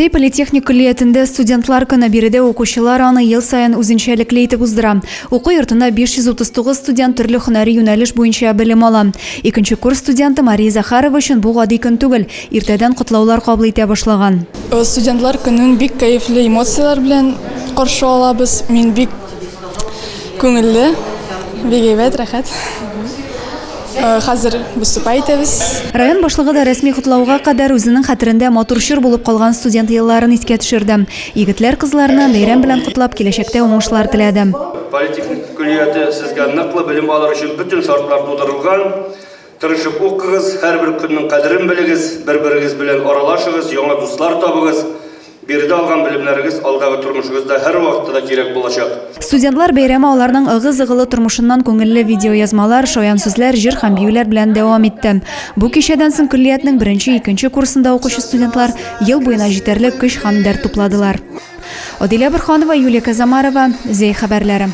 Зәй политехник көллиятендә студентлар көне биредә укучылар аны ел саен үзенчәлекле итеп уздыра. Уку йортында 539 студент төрле һөнәри юнәлеш буенча белем ала. Икенче курс студенты Мария Захарова өчен бу гади көн түгел, иртәдән котлаулар кабул итә башлаган. Студентлар көнен бик кәефле эмоцияләр белән каршы алабыз. Мин бик күңелле, бик әйбәт, рәхәт. Хәзер выступать итәбез. Район башлыгы да рәсми котлауга кадәр үзенең хәтерендә матур чор булып калган студент елларын искә төшерде. Егетләр-кызларны бәйрәм белән котлап, киләчәктә уңышлар теләде. Политехник көллияте сезгә ныклы белем алыр өчен бөтен шартлар тудырылган. Тырышып укыгыз, һәрбер көннең кадерен белегез, бер-берегез белән аралашыгыз, яңа дуслар табыгыз. Биредә алган белемнәрегез алдагы тормышыгызда һәрвакытта да кирәк булачак. Студентлар бәйрәме аларның ыгы-зыгылы тормышыннан күңелле видеоязмалар, шаян сүзләр, җыр һәм биюләр белән дәвам итте. Бу кичәдән соң көллиятнең беренче, икенче курсында укучы студентлар ел буена җитәрлек көч һәм дәрт тупладылар. Адилә Борһанова, Юлия Казамарова, Зәй хәбәрләре.